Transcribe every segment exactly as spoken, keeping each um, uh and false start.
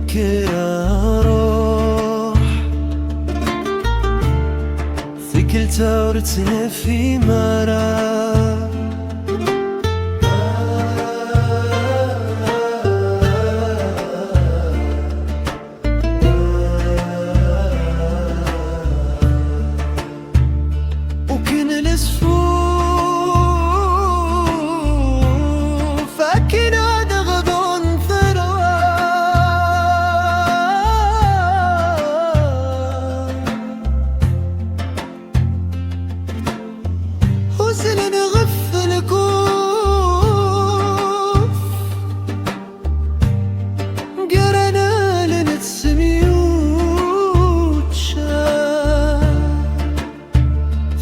Kra ruḥ, tikkelt-a ur tt-nefhim ara. Ukin lesfuf akken ad ɣdun terwa. Uzzlen ɣef lkuf, gar allen ttemyuččan.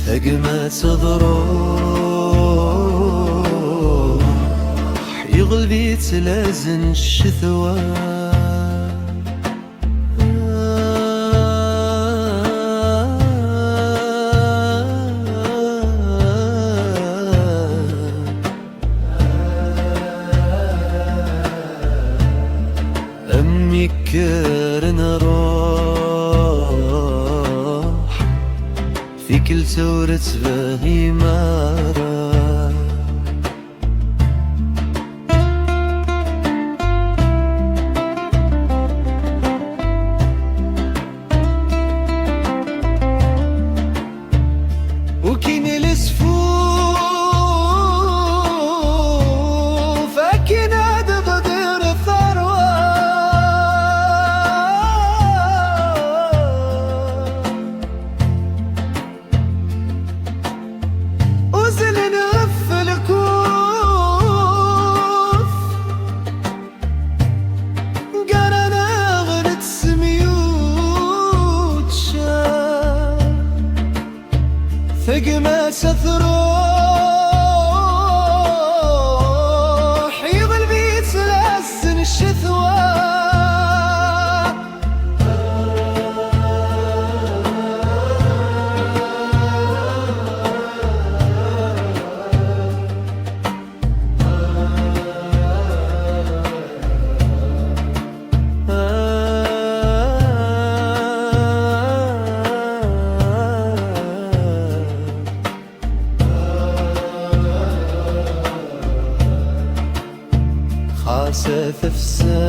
Tagmat ad truḥ, iɣleb-itt lazen ccetwa. Am ikker nruḥ, tikkelt ur ttbehim ara. Ukin lesfuf akken ad ɣder terwa. Uzzlen ɣef lkuf, gar allen ttemyuččan. Tagmat ad truḥ, iɣleb-itt lazen ccetwa. Xas tefsed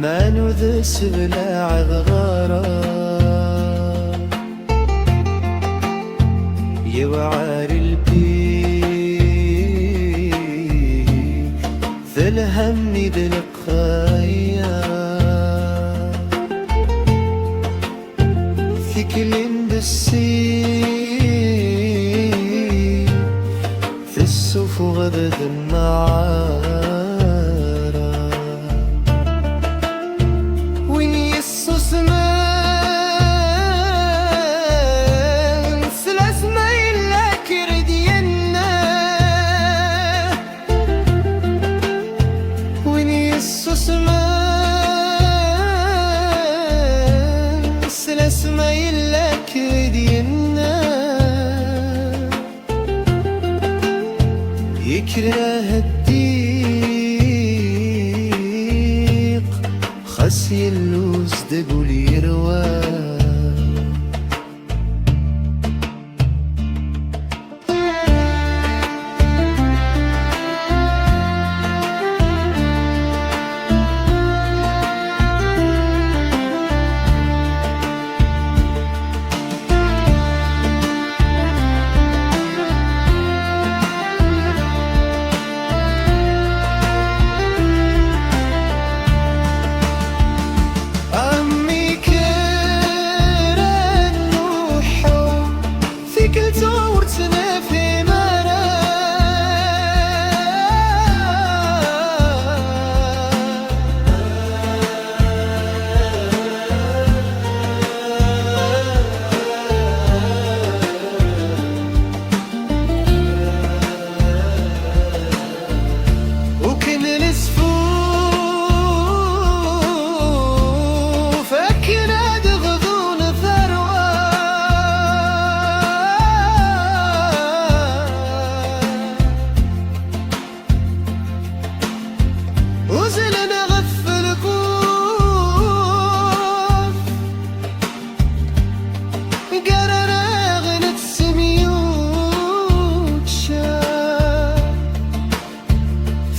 ma nudes bla ɣɣara. Yewɛer lbir, d lhemm i d lqaya. Tikli n dessir, tessufeɣ-d nneɛra. Win yessusmen, s lasma yella kra i d-yenna. Win yessusmen, s lasma yella kra i d-yenna. Yekreh ddiq, xas yellus deg ul yerwa. Am ikker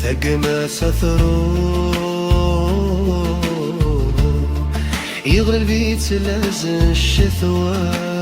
Agma s atru, yeɣleb-itt laẓ n ccetwa.